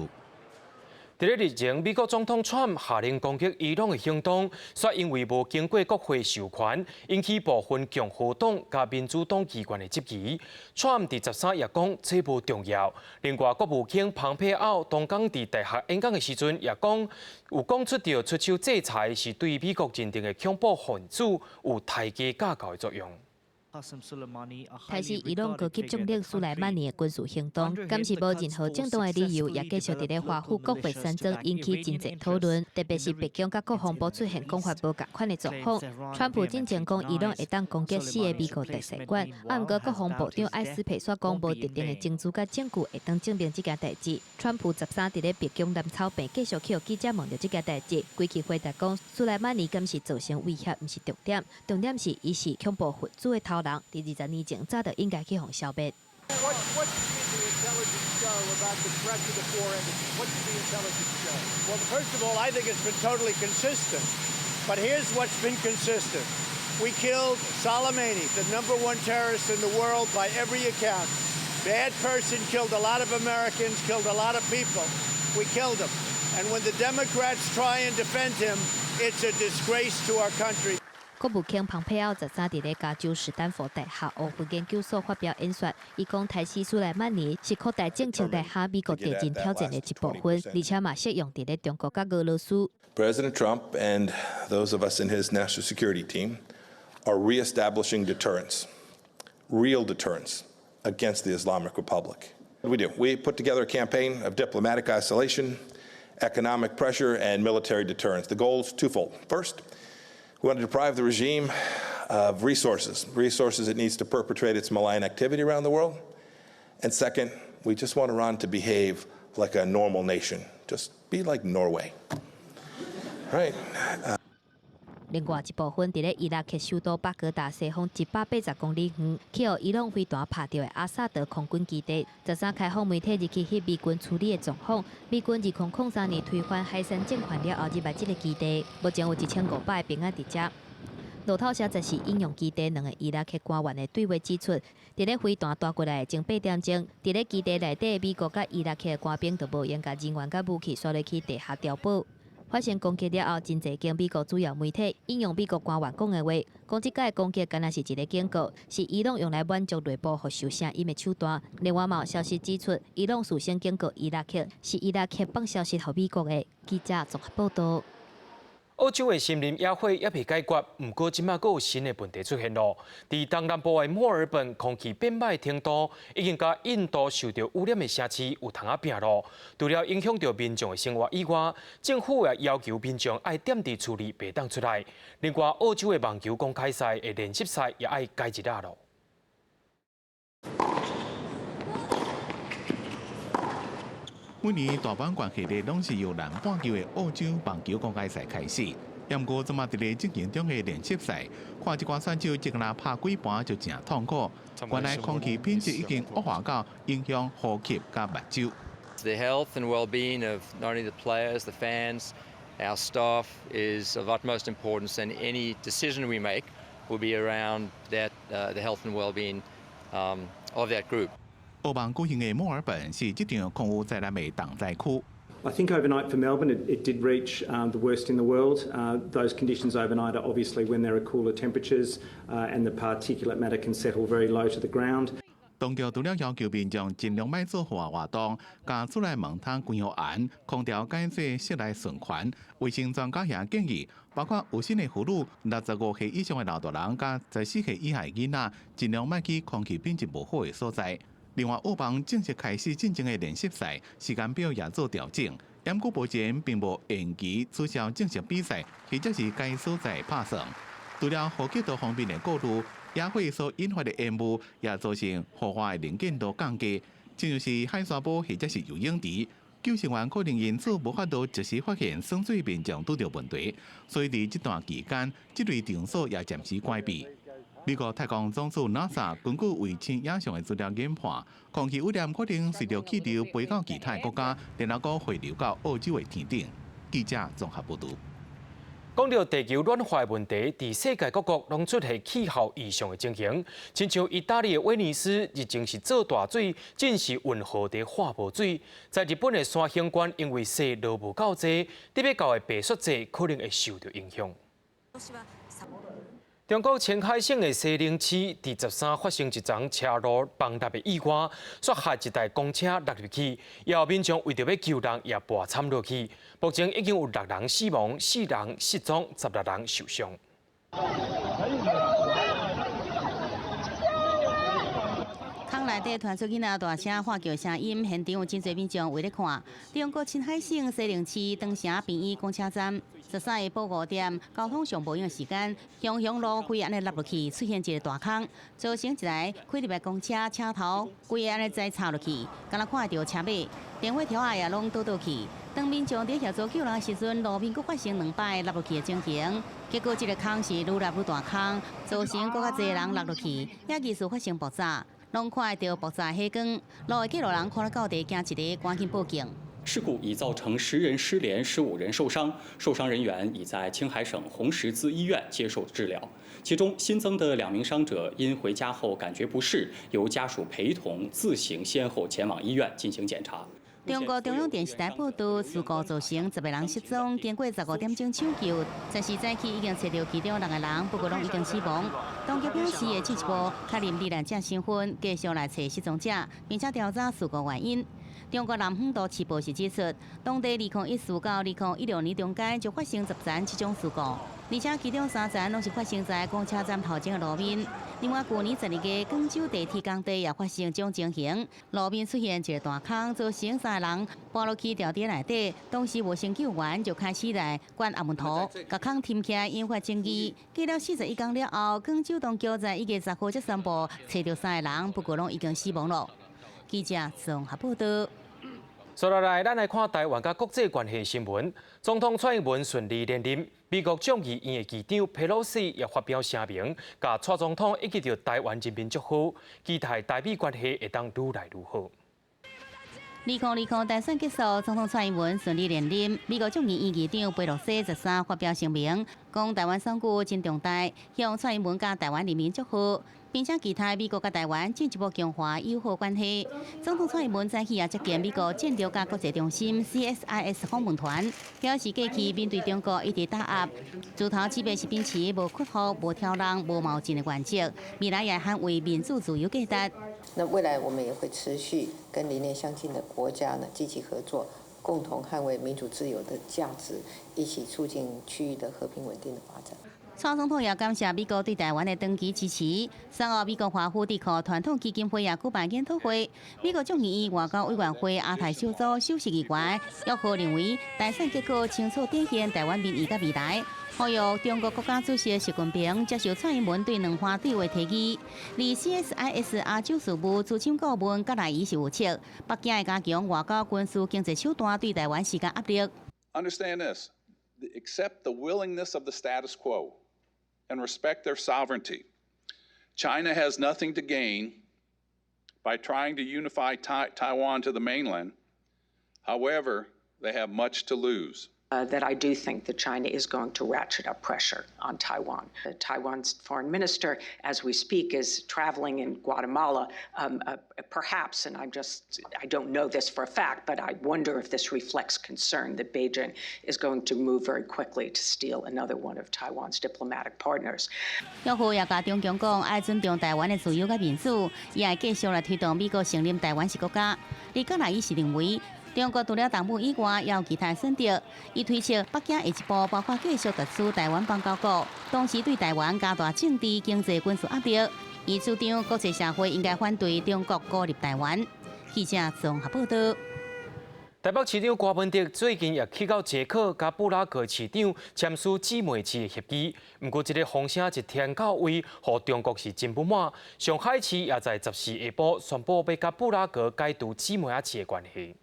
佇咧日前，美國總統川普下令攻擊伊朗的行動，煞因為無經過國會授權，引起部分共和黨佮民主黨機關的質疑。川普佇十三也講這無重要。另外，國務卿蓬佩奧當工佇大學演講的時陣，也講有講出著出手制裁是對美國認定的恐怖分子有抬低架構的作用。開始伊朗高級將領蘇萊曼尼的軍事行動，敢是無任何正當的理由，也繼續佇咧華府國會山莊引起真濟討論。特別是白宮佮國防部出現講法無仝款的狀況。川普進前講伊朗會當攻擊四个美國大使館，啊，毋過國防部長艾斯佩煞講無特定的證據佮證據會當證明這件代誌。川普十三佇咧白宮南草坪繼續予記者問著這件代誌，規氣回答講蘇萊曼尼敢是造成威脅，毋是重點，重點是伊是恐怖分子的頭人，佇二十年前早就應該去予消滅。 What did the intelligence show about the threat to the four embassies? What did the intelligence show? Well, first of all, I think it's been totally consistent. But here's what's been consistent. We killed Soleimani, the number one terrorist in the world by every account. Bad person, killed a lot of Americans, killed a lot of people. We killed him. And when the Democrats try and defend him, it's a disgrace to our country. 國務卿蓬佩奧十三佇咧加州史丹佛大學奧弗研究所發表演說，伊講殺死蘇萊曼尼是擴大政策底下美國敵人挑戰的一部分，而且嘛適用佇咧中國佮俄羅斯。 President Trump and those of us in his national security team are reestablishing deterrence, real deterrence against the Islamic Republic. What do we do? We put together a campaign of diplomatic isolation, economic pressure, and military deterrence. The goal is twofold. First, we want to deprive the regime of resources, resources it needs to perpetrate its malign activity around the world. And second, we just want Iran to behave like a normal nation. Just be like Norway. Right? 另外一部分佇咧伊拉克首都巴格達西方180公里遠，去予伊朗飛彈拍著的阿薩德空軍基地，十三開放媒體入去翕美軍處理的狀況。美軍2003年推翻海珊政權了後入來這个基地，目前有1500个兵仔佇遮。路透社十四引用基地兩个伊拉克官員的對話指出，佇咧飛彈彈過來的前八點鐘，佇咧基地內底美國佮伊拉克的官兵就無閒共人員佮武器紲入去地下碉堡。發生攻擊了後，真濟間美國主要媒體引用美國官員講的話，講這擺攻擊敢若是一个警告，是伊朗用來滿足內部復仇聲音的手段。另外，嘛有消息指出，伊朗事先警告伊拉克，是伊拉克放消息予美國的。記者綜合報導。澳洲的森林野火猶未解決，毋過這馬閣有新的問題出現囉。佇東南部的墨爾本，空氣變歹程度已經佮印度受著污染的城市有通仔拚囉。除了影響著民眾的生活以外，政府也要求民眾愛踮佇厝裡袂當出來。另外，澳洲的網球公開賽的練習賽也愛改日仔囉。每年大滿貫系列攏是由南半球的澳洲網球公開賽開始，毋過這馬佇咧進行中的練習賽，看這寡選手一個人拍幾盤就誠痛苦。原來空氣品質已經惡化到影響呼吸佮目睭。 The health and well-being of not only the players, the fans, our staff is of utmost importance, and any decision we make will be around that, the health and well-being of that group. 澳網舉行的墨爾本是這場空污災難的重災區。 I think overnight for Melbourne, it did reach the worst in the world. Those conditions overnight are obviously when there are cooler temperatures and the particulate matter can settle very low to the ground. 當局除了要求民眾盡量莫做戶外活動，共厝內門窗關予嚴，空調改做室內循環。衛生專家也建議，包括有身的婦女、65歲以上的老大人，佮14歲以下的囡仔，盡量莫去空氣品質無好的所在。另外，澳網正式開始進前的練習賽時間表也做調整，毋過目前並無延期取消正式比賽，或者是改所在拍算。除了呼吸道方面的顧慮，野火所引發的煙霧也造成戶外能見度降低，親像是海沙埔或者是游泳池，救生員可能因此無法度及時發現耍水民眾拄著問題，所以佇這段期間，這類場所也暫時關閉。美國太空總署 NASA 根據衛星影像的資料研判，空氣污染可能隨著氣流飛到其他國家，然後閣匯流到澳洲的天頂。記者綜合報導。講到地球暖化的問題，佇世界各國攏出現氣候異常的情形，親像意大利的威尼斯日前是做大水，真是運河佇化無水。在日本的山形縣，因為雪落無夠濟，得欲到的白雪節可能會受到影響。中國青海省的西寧市，佇13發生一樁車路崩塌的意外，煞害一台公車落入去，也有民眾為著欲救人，也跋慘落去。目前已經有六人死亡，四人失蹤，16人受傷。空內底傳出囡仔大聲喊叫聲音，現場有真濟民眾圍咧看。中國青海省西寧市長城病院公車站，13下晡5點，交通上無閒的時間，雄雄路規按呢落落去，出現一個大空，造成一台開入來公車車頭規按呢栽插落去，敢若看著車尾，電火柱仔也攏倒倒去。當民眾佇協助救人時陣，路面閣發生兩擺落落去的情形，結果這個空是愈來愈大空，造成閣較濟人落落去，也疑似發生爆炸。攏看會著爆炸火光，路的過路人看了到地，驚一个，趕緊報警。事故已造成10人失聯，15人受傷，受傷人員已在青海省紅十字醫院接受治療。其中新增的2名傷者因回家後感覺不適，由家屬陪同自行先後前往醫院進行檢查。中國中央電視台報道，事故造成10個人失蹤，經過15點鐘搶救，十時早起已經揣著其中6個人，不過攏已經死亡。當局表示會進一步確認罹難者身份，繼續來揣失蹤者，並且調查事故原因。中國南方都市報時指出，當地2014到2016年中間就發生10樁這種事故，而且其中3樁攏是發生在公車站頭前的路面。另外，舊年12月，廣州地鐵工地也發生這種情形，路面出現一個大空，造成3個人跋落去吊佇內底，當時無先救援就開始來灌阿門土，共空填起來，引發爭議。過了41工了後，廣州當局在1月10號才宣布揣著3個人，不過攏已經死亡了。記者綜合報道。接落來，咱來看台灣佮國際關係新聞。總統蔡英文順利連任，美國眾議院的議長佩洛西也發表聲明，共蔡總統以及著台灣人民祝賀，期待台美關係會當愈來愈好。2020大選結束，總統蔡英文順利連任。美國眾議院議長佩洛西13發表聲明，講台灣選舉真重大，向蔡英文佮台灣人民祝賀，並且期待美國佮台灣進一步強化友好關係。總統蔡英文早起也接見美國戰略佮國際中心 CSIS 訪問團，表示過去面對中國一直打壓，自頭至尾是秉持無屈服、無挑釁、無冒進的原則，未來也捍衛民主自由價值。那未來我們也會持續跟理念相近的國家呢積極合作，共同捍衛民主自由的價值，一起促進區域的和平穩定的發展。蔡總統也感謝美國對台灣的長期支持。3號，美國華府智庫傳統基金會也舉辦研討會。美國眾議院外交委員會亞太小組首席議員約翰認為，大選結果清楚展現台灣民意佮未來。呼籲中國國家主席習近平接受蔡英文對兩岸對話提議。而 CSIS 亞洲事務資深顧問葛來儀是預測，北京會加強外交、軍事、經濟手段對台灣施加壓力。 Understand this: accept the willingness of the status quo and respect their sovereignty. China has nothing to gain by trying to unify Taiwan to the mainland. However, they have much to lose. That I do think that China is going to ratchet up pressure on Taiwan. Taiwan's foreign minister, as we speak, is traveling in Guatemala. Perhaps, and I don't know this for a fact, but I wonder if this reflects concern that Beijing is going to move very quickly to steal another one of Taiwan's diplomatic partners. 約翰也共中共講，愛尊重台灣的自由佮民主，也會繼續來推動美國承認台灣是國家。而葛來儀是認為，中國除了動武以外，也有其他選擇。伊推測北京下一步包括繼續奪取台灣邦交國，同時對台灣加大政治、經濟、軍事壓力。伊主張國際社會應該反對中國孤立台灣。記者綜合報道。台北市長柯文哲最近也去到捷克佮布拉格市長簽署姊妹市的協議，毋過這个風聲一傳到位，予中國是真不滿。上海市也在14下晡宣布欲佮布拉格解除姊妹仔市的關係。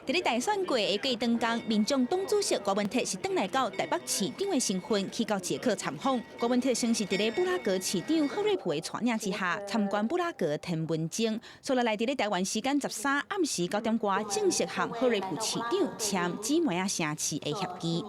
佇咧大選過的過長工，民眾黨主席柯文哲是轉來到台北市長的身份去到捷克參訪。柯文哲先是佇咧布拉格市長賀瑞普的帶領之下參觀布拉格天文鐘，紲落來佇咧台灣時間13暗時9點外正式和賀瑞普市長簽姊妹仔城市的協議。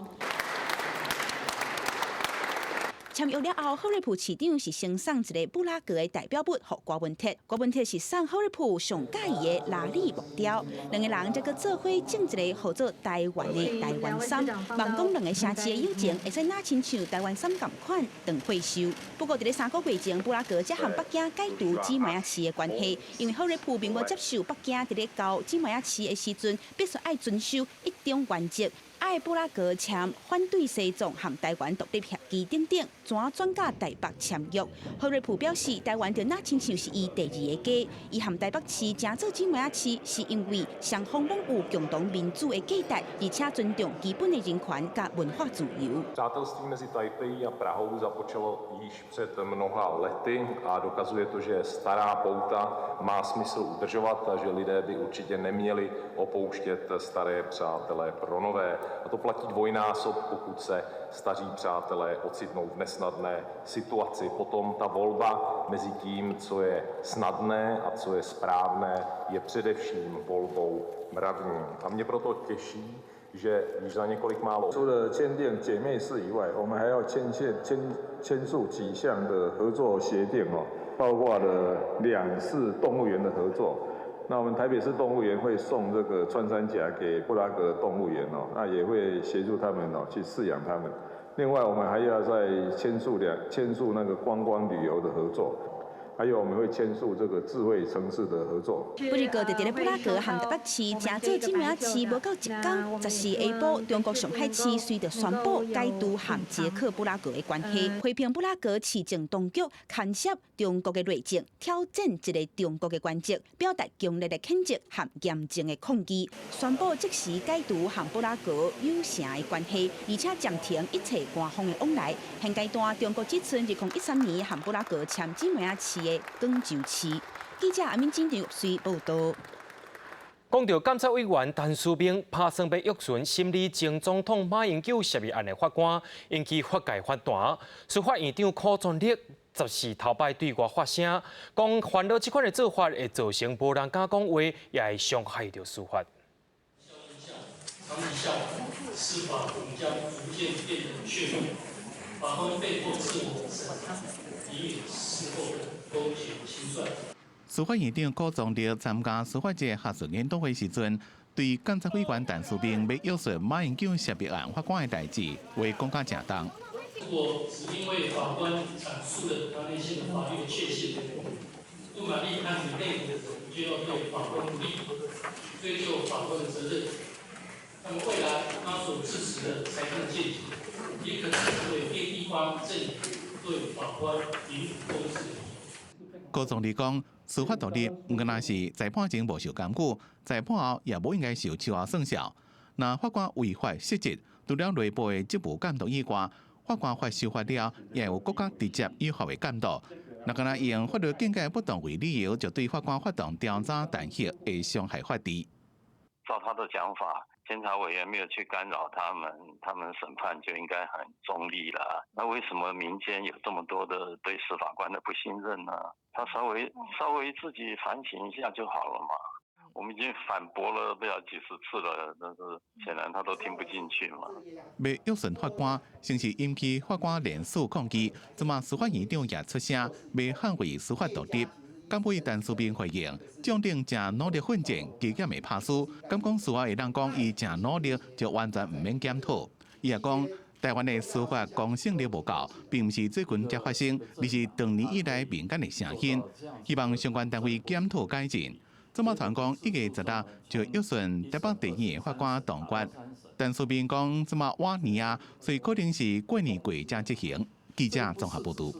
簽約了後，賀瑞普市長是先送一个布拉格的代表物予柯文哲，柯文哲是送賀瑞普上佮意的拉里木雕，兩个人則閣做伙種一个號做台灣的台灣杉，望講兩个城市的友情會使若親像台灣杉仝款長歲壽。不過，佇咧3個月前，布拉格才和北京解除姊妹仔市的關係，因為賀瑞普並無接受北京佇咧交姊妹仔市的時陣，必須愛遵守一中原則。愛布拉格簽反對西藏和台灣獨立協議等等，怎轉嫁台北簽約？賀瑞普表示，台灣就若親像是伊第二個家，伊和台北市成做姊妹仔市，是因為雙方攏有共同民主的價值，而且尊重基本的人權佮文化自由。 Přátelství mezi Tajpejí a Prahou započalo již před mnoha lety a dokazuje to, že stará pouta má smysl udržovat a že lidé by určitě neměli opouštět staré přátelé pro nové. A to platí dvojnásob, pokud se staří přátelé ocitnou v nesnadné situaci. Potom ta volba mezi tím, co je snadné a co je správné, je především volbou mravní. A mě proto těší, že již za několik málo 除了簽訂姐妹市以外，我們還要簽簽簽簽署幾項的合作協定哦，包括了兩市動物園的合作。那我們台北市動物園會送這個穿山甲給布拉格動物園哦，那也會協助他們哦去飼養他們。另外，我們還要再簽署那個觀光旅遊的合作。還有我們會簽署這個智慧城市的合作。不過，佇咧布拉格和台北市成做姊妹仔市，無夠一工，14下晡，中國上海市隨著宣布解除和捷克布拉格的關係，批評布拉格市政當局牽涉中國的內政，挑戰一个中國的原則，表達強烈的譴責和嚴正的抗議，宣布即時解除和布拉格友城的關係，而且暫停一切官方的往來。現階段，中國只賰2013年和布拉格簽姊妹仔市的廣州市。記者阿敏金張隨報道。講到監察委員陳思明拍算欲約詢審理前總統馬英九涉密案的法官，引起法界反彈。司法院長柯傳力14頭擺對外發聲，講煩惱這款的做法會造成無人敢講話，也會傷害著司法。長期下，司法恐將逐漸變得怯懦，法官被迫自我審查，以免事後勾結清算。司法院長柯宗力參加司法界學術研討會時陣，對監察委員陳思明欲約詢馬英九涉密案法官的代誌，話講甲誠重。如果只因為法官闡述了他內心的法律的確信，不滿意判決內容的人就要對法官不利，追究法官的責任。那麼未來他所支持的裁判見解，也可能成為另一方陣營對法官民主公正的。柯總理講，司法獨立毋敢若是裁判前無受監管，裁判後也無應該受秋後算數。若法官違法失職，除了內部的職務監督以外，法官發修法了，也有國家直接依法的監督。若敢若用法律見解不同為理由，就對法官發動調查彈劾，會傷害法治。照他的講法，監察委員沒有去干擾他們，他們審判就應該很中立了。那為什麼民間有這麼多的對司法官的不信任呢？他稍微稍微自己反省一下就好了嘛。我們已經反駁了不曉幾十次了，但是顯然他都聽不進去嘛。欲約詢法官，先是引起法官連署抗議，這馬司法院長也出聲，欲捍衛司法獨立。監委陳思明回應，將領誠努力奮戰，加減會拍輸。敢講司法會當講伊誠努力，就完全毋免檢討。伊也講，台灣的司法公信力無夠，並毋是最近才發生，而是長年以來民間的聲音。希望相關單位檢討改進。這馬傳講1月16就約詢台北地院的法官動決，陳思明講這馬晚年啊，所以可能是過年過才執行。記者綜合報導。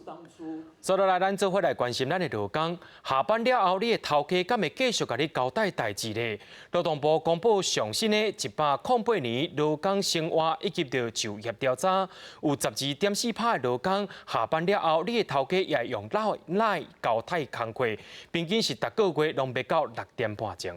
接落來，咱做伙來關心咱的勞工。下班了後，你的頭家敢會繼續共你交代代誌咧？勞動部公布上新的108年勞工生活以及著就業調查，有12.4%的勞工下班了後，你的頭家也會用 LINE 交代工課，平均是逐個月攏欲到6點半鐘。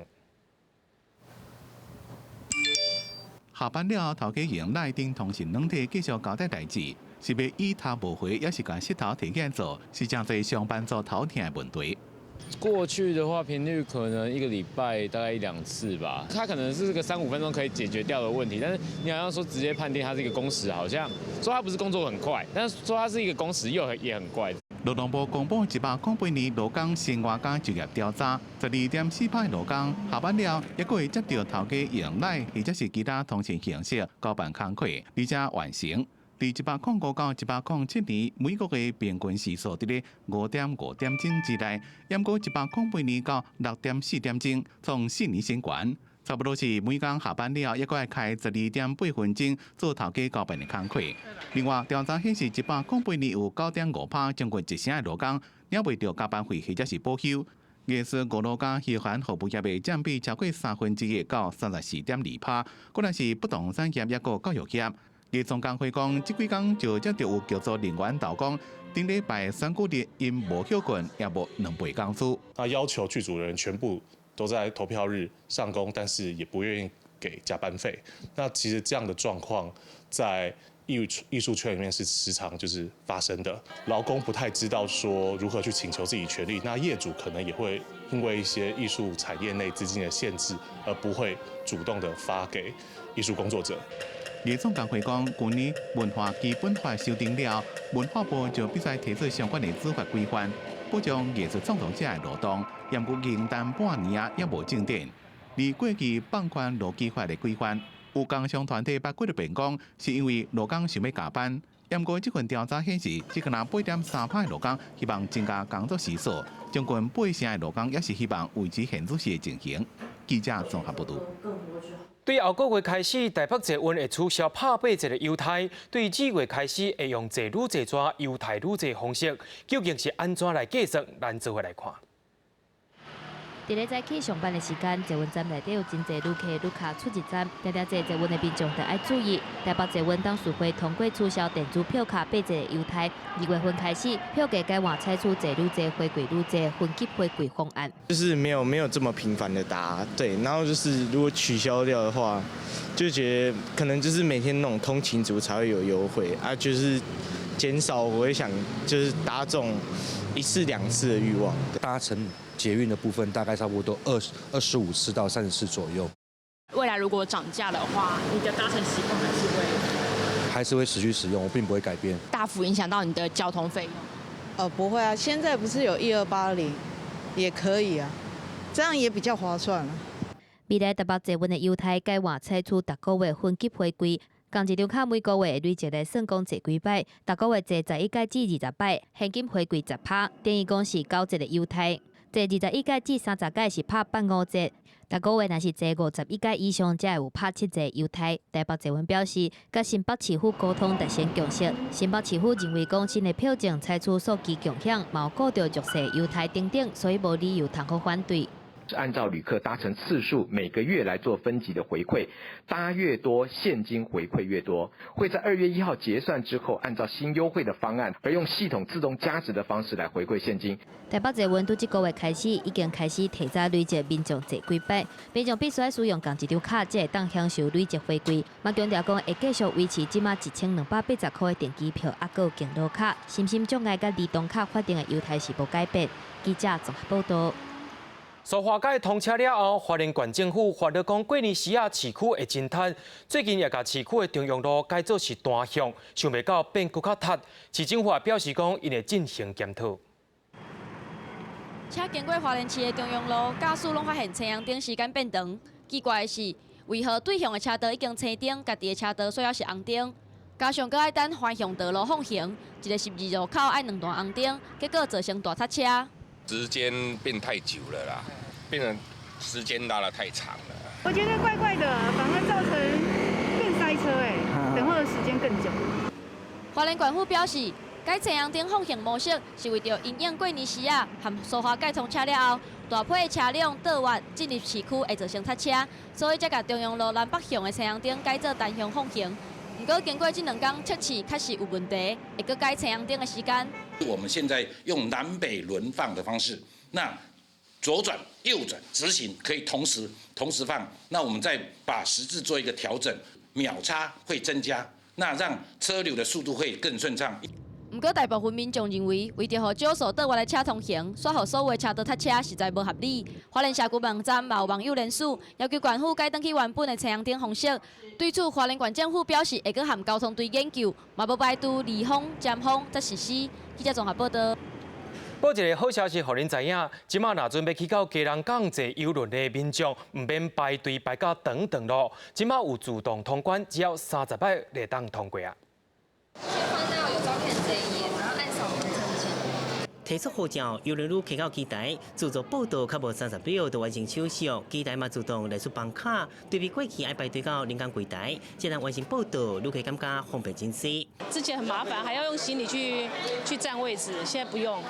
下班了後，頭家用 LINE 等通訊軟體繼續交代代誌，是欲以頭無回，抑是共膝頭提起來做，是誠濟上班族頭疼的問題。過去的話，頻率可能一個禮拜大概一兩次吧。它可能是個三五分鐘可以解決掉的問題，但是你好像說直接判定它是一個工時，好像說它不是工作很快，但是說它是一個工時又也很怪。勞動部公布108年勞工生活佮就業調查，12.4%勞工下班了，猶閣會接著頭家用 LINE 或者是其他通訊形式交辦工課，而且完成。佇105到107年，每個月平均時數佇咧5.5點鐘之內，毋過108年到6.4點鐘，創4年新高，差不多是每工下班了，猶閣愛開12.8分鐘做頭家交辦的工課。另外，調查顯示，108年有9.5%將近一成的勞工領袂著加班費或者是補休。藝術娛樂佮休閒服務業的佔比超過1/3到34.2%，閣來是不動產業抑閣教育業。藝總工會講，這幾工就接著有劇組人員投講，頂禮拜選舉日𪜶無歇睏，也無兩倍工資。那要求劇組人員全部都在投票日上工，但是也不願意給加班費。那其實這樣的狀況在藝術圈裡面是時常就是發生的。勞工不太知道說如何去請求自己權利，那業主可能也會因為一些藝術產業內資金的限制，而不會主動的發給藝術工作者。藝總工會講，舊年文化基本法修訂了，文化部就必須提出相關的執法規範，保障藝術創作者的勞動。毋過仍等半年啊，猶無進展。而過去放寬勞基法的規範，有工商團體捌過來辯講，是因為勞工想欲加班。毋過這份調查顯示，只干焦8.3%的勞工希望增加工作時數，將近八成的勞工也是希望維持現時的情形。記者綜合報導。對後個月開始，台北捷運會取消拍八折的優待；對這月開始會用坐愈濟逝，優待愈濟方式，究竟是按怎來計算？咱做伙來看。佇咧早起上班的時間，捷運站內底有真濟旅客旅客出入站，定定坐捷運的民眾著愛注意。台北捷運董事會通過取消電子票卡八折的優待，2月份開始，票價改換採取坐愈濟回饋愈濟分級回饋方案。就是沒有這麼頻繁的搭，對，然後就是如果取消掉的話，就覺得可能就是每天那種通勤族才會有優惠啊，就是減少我會想就是搭這種一次兩次的慾望。搭乘捷運的部分大概差不多25次到30次左右。未來如果漲價的話，你的搭乘習慣還是會還是會持續使用，我並不會改變。大幅影響到你的交通費用？不會啊，現在不是有1280，也可以啊，這樣也比較划算。未來台北捷運的優待改換採取逐個月分級回饋。仝一張卡每個月累積來算講坐幾擺，逐個月坐11擺至20擺，現金回饋10%，等於講是9折的優待。坐21擺至30擺是拍半五折，逐個月若是坐51擺以上，才會有拍7折優待。台北捷運表示，佮新北市府溝通達成共識，新北市府認為講新的票證採取數據共享，嘛有顧著弱勢優待等等，所以無理由通好反對。是按照旅客搭乘次數每個月來做分級的回饋，搭越多現金回饋越多，會在2月1號結算之後，按照新優惠的方案，而用系統自動加值的方式來回饋現金。台北捷運對這個月開始已經開始提早累積民眾坐幾擺，民眾必須愛使用仝一張卡，才會當享受累積回饋。嘛強調講會繼續維持這馬1280塊的定期票，猶閣有敬老卡、身心障礙佮兒童卡法定的優待是無改變。記者綜合報導。蘇花改通車了後，花蓮縣政府發表講，過年時仔市區會真塞。最近也共市區的中央路改做是單向，想袂到變閣較塞。市政府也表示講，𪜶會進行檢討。車經過花蓮市的中央路，駕駛攏發現青紅燈時間變長。奇怪的是，為何對向的車道已經青燈，家己的車道煞猶是紅燈？加上閣愛等環向道路放行，一个十字路口愛兩段紅燈，結果造成大塞車。時間變太久了啦，變成時間拉得太長了。我覺得怪怪的，反而造成更塞車哎，等候的時間更久。花蓮縣府表示，改青紅燈放行模式是為著因應過年時仔和蘇花改通車了後，大批的車輛倒彎進入市區會造成塞車，所以才共中央路南北向的青紅燈改做單向放行。毋過經過這兩工測試，確實有問題，會閣改青紅燈的時間。我們現在用南北輪放的方式，那左轉、右轉直行可以同時放，那我們再把時制做一個調整，秒差會增加，那讓車流的速度會更順暢。毋過，大部分民眾認為，為著予少數倒彎的車通行，煞予所有的車都塞車，實在無合理。花蓮社區網站嘛有網友聯署，要求縣府改轉去原本的青紅燈方式。對此，花蓮縣政府表示會閣和交通隊研究，嘛無排除離峰、尖峰才實施。記者綜合報導。報一個好消息，予恁知影，這馬若準備去到基隆港坐郵輪的民眾，毋免排隊排到長長囉。這馬有自動通關，只要三十擺就會當通過啊。提出護照，郵輪旅客到機台自助報到，較無30秒就完成手續。機台嘛自動列出房卡，對比過去愛排隊到臨港櫃台，這人完成報到，旅客感覺方便真濟。之前很麻煩，還要用行李去佔位置，現在不用，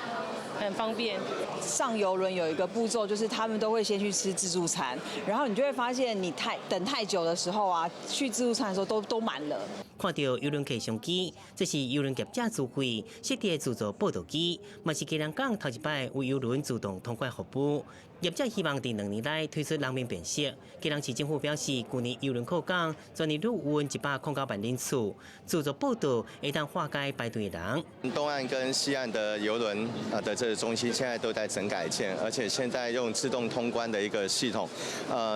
很方便。上郵輪有一個步驟，就是他們都會先去吃自助餐，然後你就會發現你等太久的時候啊，去自助餐的時候都滿了。看到郵輪客上機，這是郵輪業者自費設置的自助報到機，嘛是基隆港頭一擺有郵輪自動通關服務。業者希望佇2年內推出人面辨識。基隆市政府表示，舊年郵輪靠港，全年旅運109萬人次，自助報到會當化解排隊的人。東岸跟西岸的郵輪啊的這個中心，現在都在整改建，而且現在用自動通關的一個系統。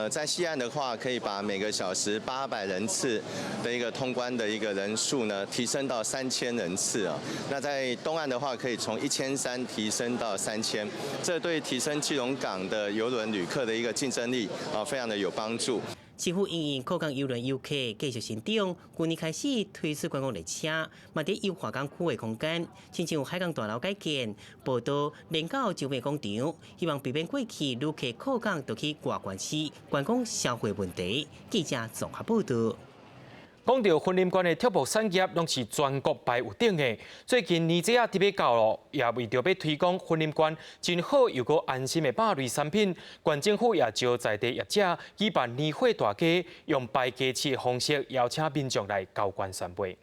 在西岸的話，可以把每個小時800人次的一個通關的一個人數呢，提升到3000人次啊。那在東岸的話，可以從1300提升到3000，這對提升基隆港的郵輪旅客的一個競爭力啊，非常的有幫助。市府因應靠港郵輪遊客繼續成長，去年開始推出觀光列車，嘛佇優化港區的空間，親像海港大樓改建、步道連到周邊廣場，希望避免過去旅客靠港就去外縣市觀光消費問題。記者綜合報導。講到雲林縣的鐵木產業，攏是全國排有頂的。最近年節仔特別到咯，也為著欲推廣雲林縣真好又閣安心的肉類產品，縣政府也招在地業者舉辦年貨大街，用排街市的方式邀請民眾來交關選買。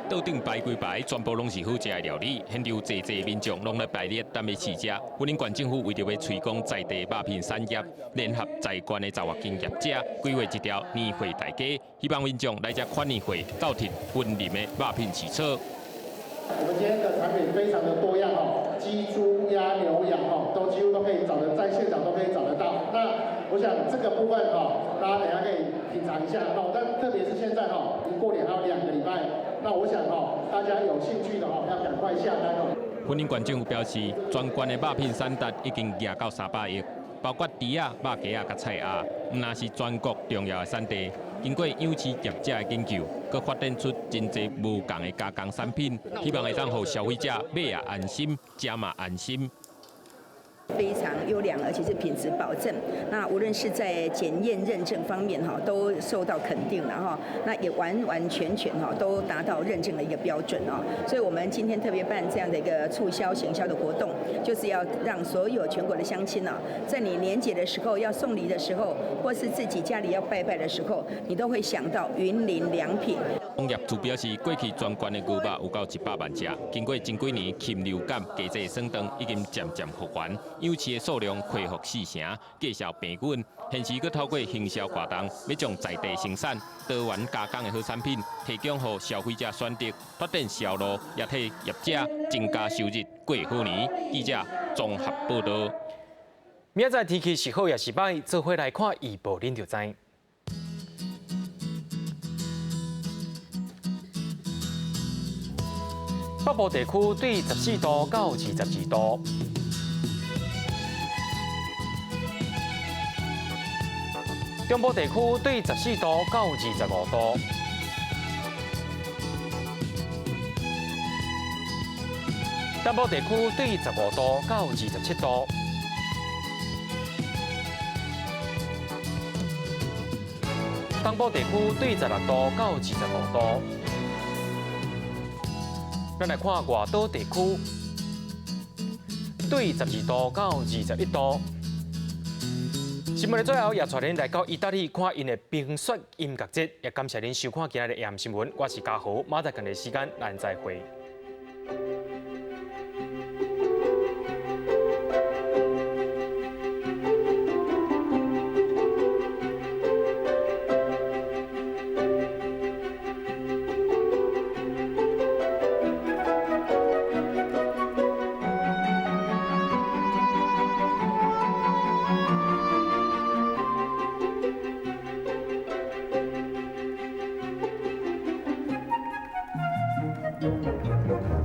桌頂排規排，全部攏是好食的料理，現場濟濟民眾攏來排列等欲試食。雲林縣政府為著欲推廣在地肉品產業，聯合在縣的10外間業者，規劃一條年貨大街，希望民眾來遮看年貨，鬥佇雲林的肉品市場。我們今天的產品非常的多樣哦，雞、豬、鴨、牛、羊哦，都幾乎都可以找得，在現場都可以找得到。那我想這個部分哦，大家等下可以品嘗一下哦。但特別是現在哦，離過年還有2個禮拜，那我想哦，大家有興趣的哦，要趕快下單哦。雲林縣政府表示，全縣的肉品產值已經夯到300億，包括豬仔、肉雞仔、佮菜鴨，毋但是全國重要的產地。經過養飼業者的研究，閣發展出真濟無仝的加工產品，希望會當予消費者買也安心，食嘛安心。非常優良，而且是品質保證。那無論是在檢驗認證方面，哈，都受到肯定了哈。那也完完全全哈，都達到認證的一個標準哦。所以，我們今天特別辦這樣的一個促銷行銷的活動，就是要讓所有全國的鄉親啊，在你年節的時候要送禮的時候，或是自己家裡要拜拜的時候，你都會想到雲林良品。農業處表示，過去全縣的牛肉有夠100萬隻，經過近幾年禽流感、經濟損斷，已經漸漸復原，養飼的數量恢復4成，繼續平穩。現時閣透過行銷活動，欲將在地生產、多元加工的好產品提供予消費者選擇，發展銷路，也替業者增加收入，過好年。記者綜合報導。明仔載天氣是好抑是䆀，做伙來看預報，恁就知。北部地區對14度到22度，中部地區對14度到25度，南部地區對15度到27度，東部地區對16度到25度。咱來看外島地區，對12度到21度。新聞的最後，也帶恁來到義大利看𪜶的冰雪音樂節。也感謝恁收看今仔日的 AM 新聞，我是嘉豪，明仔載仝個時間，咱再會。道。